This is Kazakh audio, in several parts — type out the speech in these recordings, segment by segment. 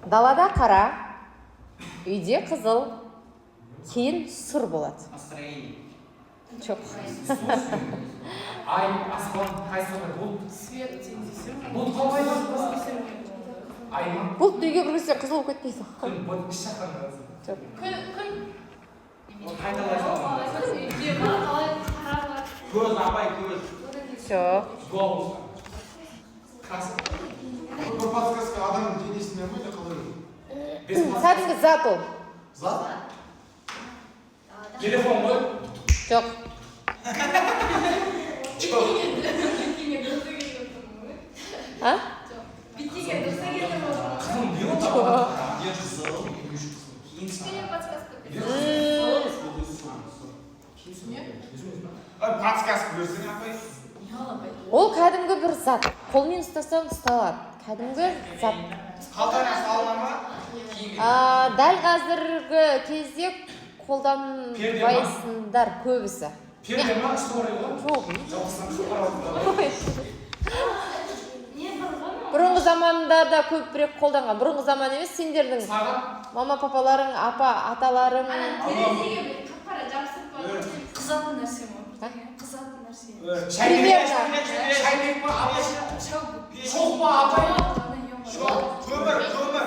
Далада қара, үйде қызыл, кейін сұр болады. Настроение. Жоқ. Ай, аспан, қайсысы? Бұлт. Свет десем. Бұлт қалмай ма? Ай ма? Бұлт үйге кіргізсе, қызыл болып кетпейді ғой. Күн, бұлт іш жақтан. Жоқ. Күн, күн. Ол қайталай. Күн үйде ма, қалай қара бар? Көз, апай, көз. Жоқ. Голос. Красный. Бір подсказка: адамның денесіне ма или қалай? Без. Кәдімгі зат ол. Зат. Телефон ғой. Жоқ. Бүткенге дұрыс екен деп тұрмын ғой. А? Бүткенге дұрыс екен деп отырмын. Қызыл не ол? Үйде қызыл, кейін Кішкене подсказка бер. Ай, подсказка берсең, апай. Ол кәдімгі бір зат, қолмен ұстасаң, ұсталады, кәдімгі зат. Қалтаңа салына ма? Дәл қазіргі кезде қолданбайсыңдар көбісі. Перде ма, шторы ғой? Жоқ. Жауқысаң, жоғары. Не бар ғой мынау? Бұрынғы замандарда көбірек қолданған. Бұрынғы заман емес, сендердің Сағат. мама, папаларың, апа, аталарың. Ана терезеге бір қап қара жабысып қойған. Қызатын нәрсе ма? А? Қызатын нәрсе. Примерно. Шайнек па, апай? Шоқ па, апай? Көмір, көмір.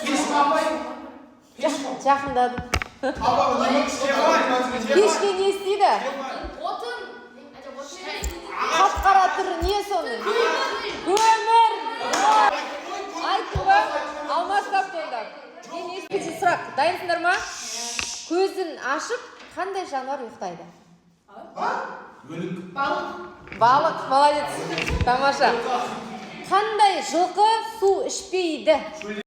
Пеш па, апай? Пеш па? Жақындадым. Апа, не? Пешке не істейді? Отын. Отын емес. Қап қара түрі не соның? Көмір. Айттым ба? Алмас тапты онда. Мен екінші сұрақ. Дайынсыңдар ма? Көзін ашып қандай жануар ұйықтайды? Өлік. Балық. Балық, молодец, тамаша. Қандай жылқы су ішпейді?